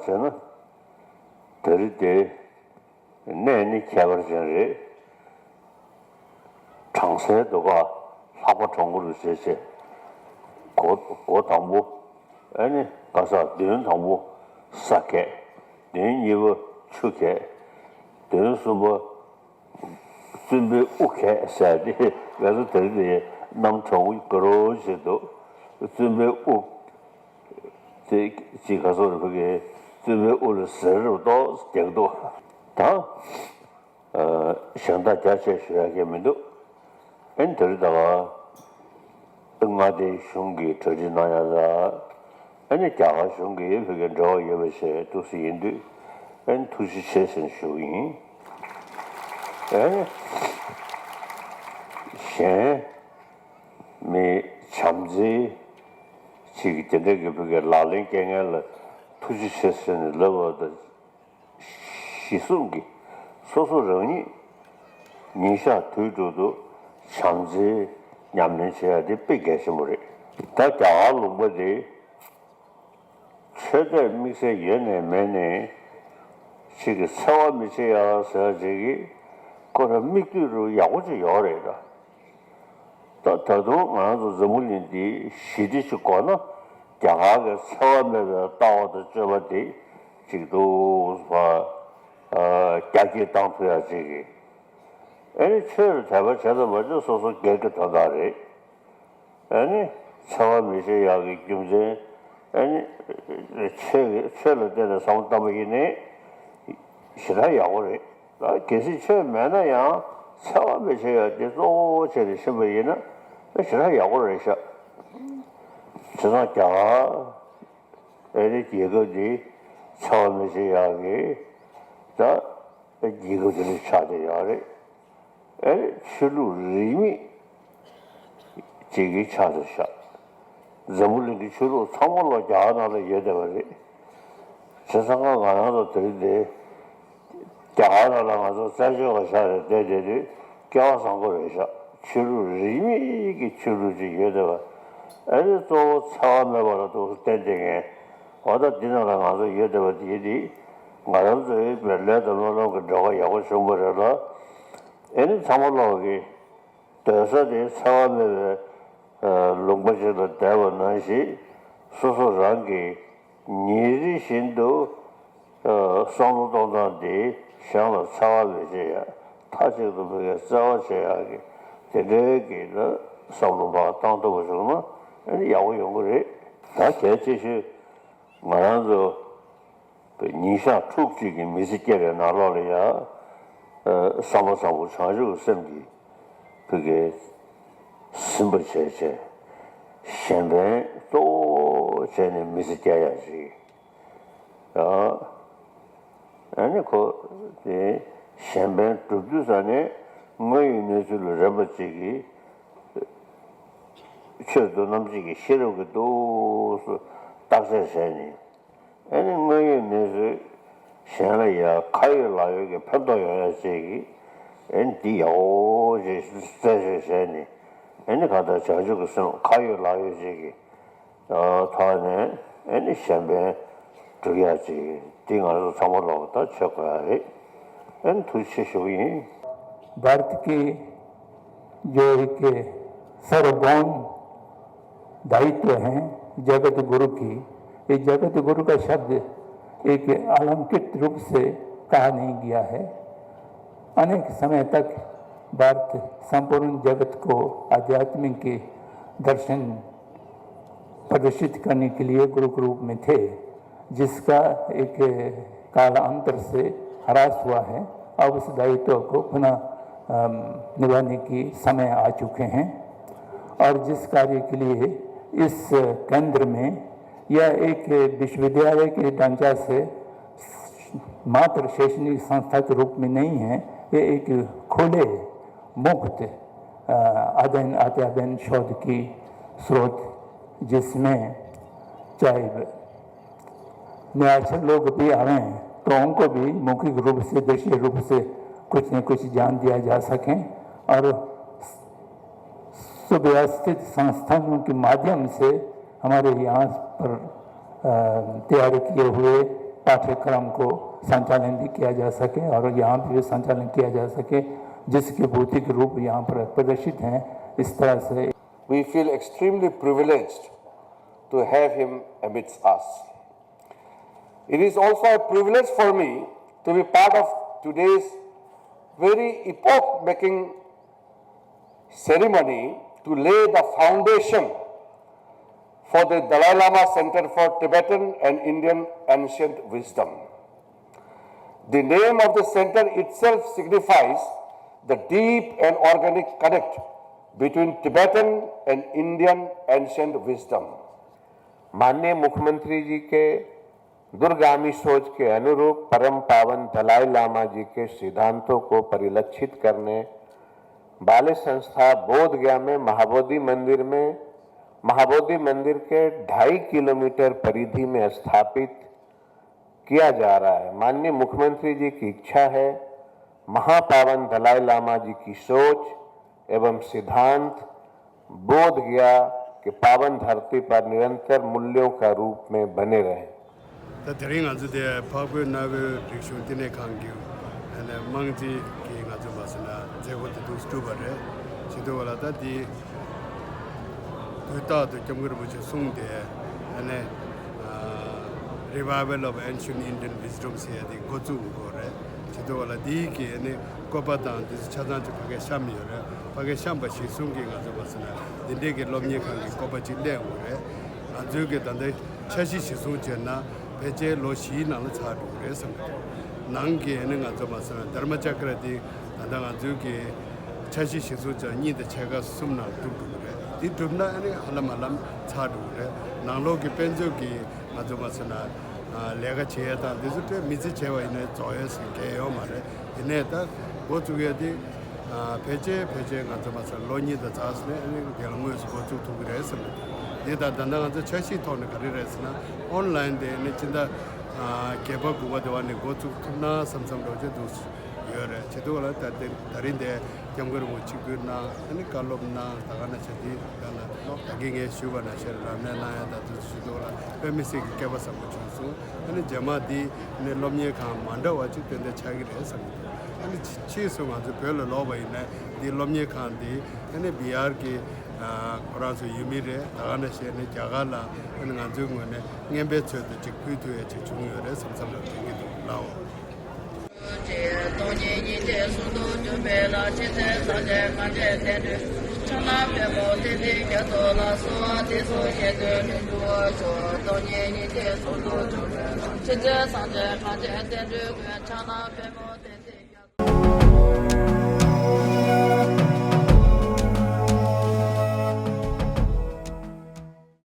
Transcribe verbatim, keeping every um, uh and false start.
ཟེར་ན། དེ་རིང་དེ་གནས་ནི་ཁྱད་པར་ཅན་རེད། གྲངས་ཚད་དུ་ག་ལྷག་པ་གྲངས་མགོ་རུ་བྱས་བྱས། སྒོ་སྒོ་དང་པོ། ཨ་ནི་ག་ས་མདུན་དང་པོ་ས་ཁད། མདུན་གཉིས་པ་ཆུ་ཁད། མདུན་གསུམ་པ་བཙུན་པའི་དབུ་ཁད་ཟེར་ཏེ། ང་ཚོ་དེ་རིང་དེ་གནམ་གྲང་པོ་དགའ་རོགས་བྱེད་འདུག་བཙུན་པའི་དབུ། དེ་ཅིག་ག་སོགས་རེ་ཕ་གི་བཙུན་པའི་དབུ་ལ་ཟེར་རུ་ཏོག་རྒྱག་འདུག་ད་ཨ་གཞན་དག་རྒྱ་ཆེ་ཞུ་ཡ་གི་མི་འདུག་ཨན་དེ་རིང་ད་ག་མངའ་སྡེ་གཞུང་གི་གྲ་སྒྲིག་གནང་ཡ་ལ། ཨ་ནི་རྒྱ་གར་གཞུང་གིས་བོད་ཀྱི་འབྲེལ་བ་ཡོད་པ་ཞིག་འདུག་སེ་ཡིན་དུས། ཨ་ནི་ཐུགས་རྗེ་ཆེ་ཟེར་ཞུ་གི་ཡིན། ཨ་ནི་གཞན་མི་བྱམས་བརྩེ་ཅིག་དེ་འདྲ་གི་བོད་ཀྱི་ལག་ལེན་འཁེལ་མཁན་ལ་ཐུགས་རྗེ་ཆེ་ཟེར་ནས་ལབ་པ་དང་། གཞི་བཟུང་གིས་སོ་སོ་རང་ཉིད་ཉིན་ཞག་དུས་དྲུག་ཏུ་བྱམས་བརྩེ་ཉམས་ལེན་བྱེད་ཡ་དེ་དཔེ་གལ་ཆེན་པོ་རེད། ད་རྒྱ་གར་ལུང་པ་དེ་ཆོས་དད་དམིགས་བསལ་ཡོད་ནས་མེད་ནས་ཅིག་གི་འཚེ་བ་མི་བྱེད་ཡ་ཟེར་བ་ཅིག་གི་ཁོ་རང་མིག་ལྟོས་རུ་ཡག་པོ་ཅིག་ཡོད་རེད་ད། ད་ད་དུང་ང་རང་ཚོ་འཛམ་བུ་གླིང་འདི་ཞི་བདེ་ཞིག་དགོས་ན། རྒྱ་གར་གྱི་འཚེ་བ་མེད་པའི་ལྟ་བ་དང་སྤྱོད་པ་དེ་གཅིག་ཏུ་ཕར་རྒྱ་སྐྱེད་བཏང་ཐུབ་ཡ་ཅིག་གི། ཨ་ནི་ཆོས་ལ་དད་པ་བྱེད་དང་མ་བྱེད་སོ་སོ་སྒེར་གྱི་དོན་དག་རེད། ཨ་ནི་འཚེ་བ་མི་བྱེད་ཡག་གི་རྒྱུ་མཚན། ཨ་ནི་ཆོས་ཀྱི་ཆོས་ལ་བརྟེན་ནས་བསམ་བློ་བཏང་པ་ཡིན་ནའི་ཞེ་དྲག་ཡག་པོ་རེད། ད་གལ་སྲིད་ཆོས་མེད་ན་ཡང་འཚེ་བ་མི་བྱེད་ཡ་དེ་གཙོ་བོ་བྱས་ནས་ཕྱིན་པ་ཡིན་ན་ཞེ་དྲག་ཡག་པོ་རེད་ཤག་བྱས་ཙང་རྒྱ་གར་ཨ་རིའི་རྒྱལ་ཁབ་འདི་འཚེ་བ་མི་བྱེད་ཡག་གི་ད་རྒྱལ་ཁབ་དེ་འདྲ་ཆགས་བསྡད་ཡོད་རེད། ཨ་རི་ཆོས་ལུགས་རིས་མེད་ཅིག་གི་ཆགས་སུ་བཞག་འཛམ་བུ་གླིང་གི་ཆོས་ལུགས་ཚང་མ་ལོག་རྒྱ་གར་ནང་ལ་ཡོད་བསྡད་པ་རེད། བྱས་ཙང་ང་རང་ཚོ་དེ་རིང་འདི་རྒྱ་གར་ནང་ལ་ང་ཚོ་རྩད་གཅོད་པ་ཆགས་རེད་བསྡད་བསྡད་དུས་སྐལ་བ་བཟང་པོ་རེད་ཤག་ཆོས་ལུགས་རིས་མེད་ཀྱི་ཆོས་ལུགས་ཅིག་ཡོད་བསྡད་པ། ཨ་རི་གཙོ་བོ་འཚེ་བ་མེད་པ་ལ་འདུག་སེ་བསྟན་བསྡད་མཁན། འོ་ད་འདི་ནང་ལ་ང་ཚོ་ཡོད་བསྡད་པ་དེ་དེ་ང་རང་ཚོའི་བའི་ལས་དང་སྨོན་ལམ་གྱི་འབྲེལ་བ་ཡག་པོ་བྱུང་བ་རེད་ལ། ཨེ་ནི་ཚང་མ་ལོག་གི་སྡོད་ས་དེ་འཚེ་བ་མེད་པའི་ལུང་པ་ཞིག་ལ་བསྡད་པ་ནང་བཞིན་སོ་སོ་རང་གི་ཉིན་རེ་བཞིན་དུ་བསམ་བློ་གཏོང་སྟངས་དེ་གཞན་ལ་འཚེ་བ་མི་བྱེད་ཡ། མཐའ་གཅིག་ཏུ་བོད་སྐད་བརྩེ་བ་བྱེད་ཡག་གི་དེ་འདྲའི་གི་ལ་བསམ་བློ་མར་བཏང་ཐུབ་པ་བྱུང་ན་ཨེ་ནི་ཡག་པོ་ཡོང་གི་རེད། ད་གལ་ཆེ་ཤོས་ང་རང་ཚོ་ཉིན་ཞག་ཕྲུགས་གཅིག་གི་མི་ཚེ་སྐྱེལ་བའི་ནང་ལོགས་ལ་ཡང་བསམ་པ་བཟང་པོ་བྱང་ཆུབ་ཀྱི་སེམས་ཀྱིས་བོད་སྐད་ཟིན་པ་བྱས་བྱས་གཞན་ཕན་གཙོ་བོ་བྱས་ནས་མི་ཚེ་སྐྱེལ་ཡག་ཅིག་ཨ་ནི་ཁོ་དེ་གཞན་ཕན་སྒྲུབ་དུས་ས་ནས་དངོས་ཡོད་གནས་ཚུལ་ལ་རན་པ་ཅིག་གིས་ཆོས་མདོ་རྣམ་འབྱེད་ཀྱི་ཤེས་རབ་ཀྱིས་འདུག་སེ་བརྟག་དཔྱད་བྱས་ནས། ཨ་ནི་དངོས་ཡོད་གནས་ཚུལ་གཞན་ལ་ཡང་ཁ་ཡོད་ལག་ཡོད་ཀྱི་ཕན་ཐོགས་ཡོང་ཡ་ཅིག་གིས་ཨ་ནི་འདི་ཡག་པོ་ཞིག་རྩད་གཅོད་བྱས་ནས། ཨ་ནི་གང་ལྟར་བྱང་ཆུབ་ཀྱི་སེམས་ཁ་ཡོད་ལག་ཡོད་ཅིག་གི་ཐོག་ནས་ཨ་ནི་གཞན་ཕན་སྒྲུབ་ཡ་ཅིག་འདི་ང་ཚོ་ཚང་མ་ལོག་ད་བྱེད་དགོས་ཡ་རེད། ཨ་ནི་ཐུགས་རྗེ་ཆེ་ཞུ་གི་ཡིན། भारत के जो एक सार्वभौम दायित्व हैं जगत गुरु की, ये जगत गुरु का शब्द एक अलंकृत रूप से कहा नहीं गया है। अनेक समय तक भारत संपूर्ण जगत को आध्यात्मिक दर्शन प्रदर्शित करने के लिए गुरु के रूप में थे, जिसका एक कालांतर से ह्रास हुआ है। अब उस दायित्व को पुनः निभाने की समय आ चुके हैं और जिस कार्य के लिए इस केंद्र में या एक विश्वविद्यालय के ढांचा से मात्र शैक्षणिक संस्था के रूप में नहीं है, ये एक खुले मुक्त अध्ययन अध्यापन शोध की स्रोत, जिसमें चाहे निरक्षर लोग भी आवें तो उनको भी मौखिक रूप से, दृश्य रूप से कुछ न कुछ ज्ञान दिया जा सकें और सुव्यवस्थित संस्थानों के माध्यम से हमारे यहाँ पर तैयार किए हुए पाठ्यक्रम को संचालन भी किया जा सके और यहाँ भी संचालन किया जा सके, जिसके भौतिक रूप यहाँ पर प्रदर्शित हैं। इस तरह से We feel extremely privileged to have him amidst us. It is also a privilege for me to be part of today's very epoch-making ceremony to lay the foundation for the Dalai Lama Center for Tibetan and Indian Ancient Wisdom. The name of the center itself signifies the deep and organic connect between Tibetan and Indian ancient wisdom. माननीय मुख्यमंत्री जी के दूरगामी सोच के अनुरूप परम पावन दलाई लामा जी के सिद्धांतों को परिलक्षित करने वाले संस्था बोध गया में महाबोधि मंदिर में, महाबोधि मंदिर के ढाई किलोमीटर परिधि में स्थापित किया जा रहा है। माननीय मुख्यमंत्री जी की इच्छा है, महापावन दलाई लामा जी की सोच एवं सिद्धांत बोध गया के पावन धरती पर निरंतर मूल्यों का रूप में बने रहे। ད་དེ་རིང་ང་ཚོ་དེ་འཕགས་བོད་གནའ་བོའི་རིག་གཞུང་བསྟི་གནས་ཁང་གི་ཨ་ནི་རྨང་གཞི་གི་ང་ཚོ་མ་སོང་ན་མཛད་སྒོ་དེ་འདུག་གྲུབ་པ་རེད། བྱེད་དུས་བ་ལ་ད་དེ་དུས་རྟག་ཏུ་སྐྱབས་མགོན་རིན་པོ་ཆེ་གསུངས་ཏེ་ཨ་ནི་Revival of Ancient Indian Wisdom ཟེར་ཡ་དེ་འགོ་བཙུགས་དགོས་རེད། བྱེད་དུས་བ་ལ་དེའི་གི་ཨ་ནི་བཀོད་པ་དང་དེ་ཚོ་ཆ་ཚང་ཅིག་ཕ་གིར་བཤམས་ཡོད་རེད། ཕ་གིར་བཤམས་པ་གཞིར་བཟུང་གི་ང་ཚོ་མ་སོང་ན་འདི་འདྲའི་གི་སློབ་གཉེར་ཁང་གི་བཀོད་པ་ཅིག་གླས་དགོས་རེད། ང་ཚོའི་གི་ད་ལྟ་འཆར་གཞི་གཞིར་བཟུང་བྱས་ན་ཕལ་ཆེར་ལོ་བཞིའི་ནང་ལ་ཚར་འགྲོ་གི་རེད་བསམ་གི་འདུག་ནང་གི་ཨ་ནི་ང་ཚོ་མ་སོང་ན་དྷརྨ་ཅ་ཀ་ར་དེ་ད་ལྟ་ང་ཚོའི་གི་འཆར་གཞི་གཞིར་བཟུང་བྱས་གཉིས་དང་ཕྱེད་ཀ་གསུམ་ནང་གྲུབ་འགྲོ་གི་རེད། དེ་གྲུབ་ན་ཨ་ནི་ཧ་ལམ་ཧ་ལམ་ཚར་འགྲོ་གི་རེད། ནང་ལོགས་ཀྱི་དཔེ་མཛོད་ཀྱི་ང་ཚོ་མ་སོང་ན་ལས་ཀ་བྱེད་ཡས་དང་དེ་ཚོ་དེ་མི་ཚེ་བྱས་པ་ཡིན་ན་རྫོགས་ཡས་ཟེར་གལ་ཡོད་མ་རེད། ཡིན་ནའི་ད་འགོ་བཙུགས་ཡས་དེ་ཕལ་ཆེར་ཕལ་ཆེར་ང་ཚོ་མ་སོང་ན་ལོ་གཉིས་དང་ཙམ་ནས་ཨ་ནི་རྒྱལ་དངོས་སུ་འགོ་བཙུགས་ཐུབ་ཀྱི་རེད་བསམ་གི་འདུག་འདི་ད་ད་ལྟ་ང་ཚོ་འཆར་གཞིའི་ཐོག་ནས་ག་རེ་རེད་ཟེར་ན་ཨོན་ལན་དེ་ཨ་ནི་སྤྱི་ཟླ་བརྒྱད་པ་དགུ་པ་དེ་བ་ནས་འགོ་བཙུགས་ཐུབ་ན་བསམ་བསམ་འདྲ་བོ་ཅིག་འདུག་ཡོད་རེད། བྱེད་དུས་ལ་ད་ལྟ་ད་རིང་དེ་སྐྱབས་མགོན་རིན་པོ་ཆེ་ཆིབས་བསྒྱུར་གནང་ཨ་ནི་བཀའ་སློབ་གནང་ད་ག་ན་ཆ་དེ་ད་ན་ད་གིན་ངས་ཞུས་པ་ན་ཆ་རབ་གནས་གནང་ཡ་ད་དུ་ཞུ་དུས་ལ་དཔེ་མི་སྲིད་ཀྱི་སྐལ་པ་བཟང་པོ་བྱུང་སོང་། ཨ་ནི་རྗེས་མ་དེ་ནི་སློབ་གཉེར་ཁང་མ་འདྲ་བ་ཅིག་ཏན་ཏན་ཆགས་ཀྱི་རེད་བསམ་གི་འདུག་ཨ་ནི་ཕྱིས་སུ་ང་ཚོ་བོད་ལ་ལོག་པ་ཡིན་ན་འདི་སློབ་གཉེར་ཁང་འདི་ཨ་ནི་བི་ཧར་གྱི་ཁོ་རང་ཚོ་ཡུལ་མི་རེད། ད་ག་ན་བཤད་ནི་རྒྱ་གར་ལ་ཨ་ནི་ང་ཚོའི་ངོས་ནས་རྔན་པའི་ཚུལ་དུ་ཅིག་ཕུལ་ཐུབ་ཡ་ཅིག་བྱུང་ཡོད་རེད་བསམ་བསམ་ལ་དྲན་གྱི་འདུག་ལའོ། སྟོང་ཉིད་སྙིང་རྗེ་ཟུང་དུ་འཇུག་པའི་ལམ། ཆོས་སྲིད་སངས་རྒྱས་གང་བྱེད་བསྟན་འགྲོའི་ཕྱག་ན་པདྨོ་བསྟན་འཛིན་རྒྱ་མཚོ་ལ། གསོལ་བ་འདེབས་སོ་བཞེད་དོན་ལྷུན་གྲུབ་ཤོག་སྟོང་ཉིད་སྙིང་རྗེ་ཟུང་དུ་འཇུག་པའི་ལམ། ཆོས་སྲིད་སངས་རྒྱས་གང་བྱེད་བསྟན་འགྲོའི་མགོན། ཕྱག་ན་པདྨོ་བསྟན་འཛིན།